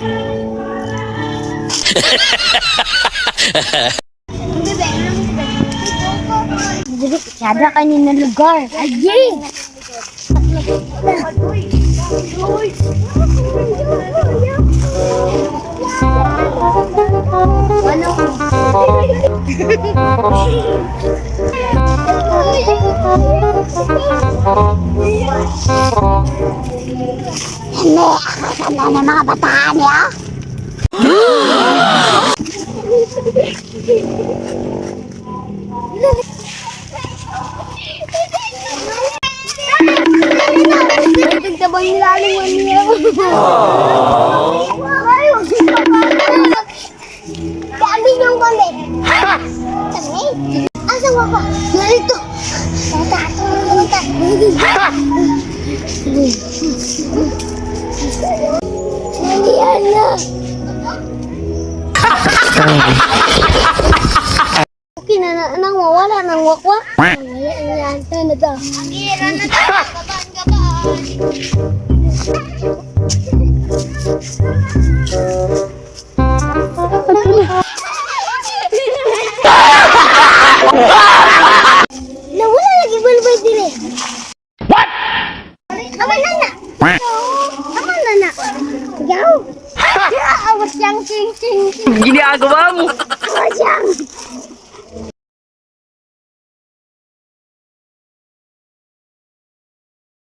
Dili, sada kanina lugar. Ay! Ano? Hindi, ako na ng mga bataan niya. Nagtabang nilalim mo niya. Gabi niyong kami. Kami? Asa wa pa? Narito. Tata, tata. Nandiyan na. Okay na na nang mawala ng wakwak. Wala na na na to. Ang ira na to. Gabaan, gabaan. Nawala lagi balbay dire. What? Aman na na. Aman na na. Ikaw. Awas yang ching ching ching. Ginagawa mo. Awas yang.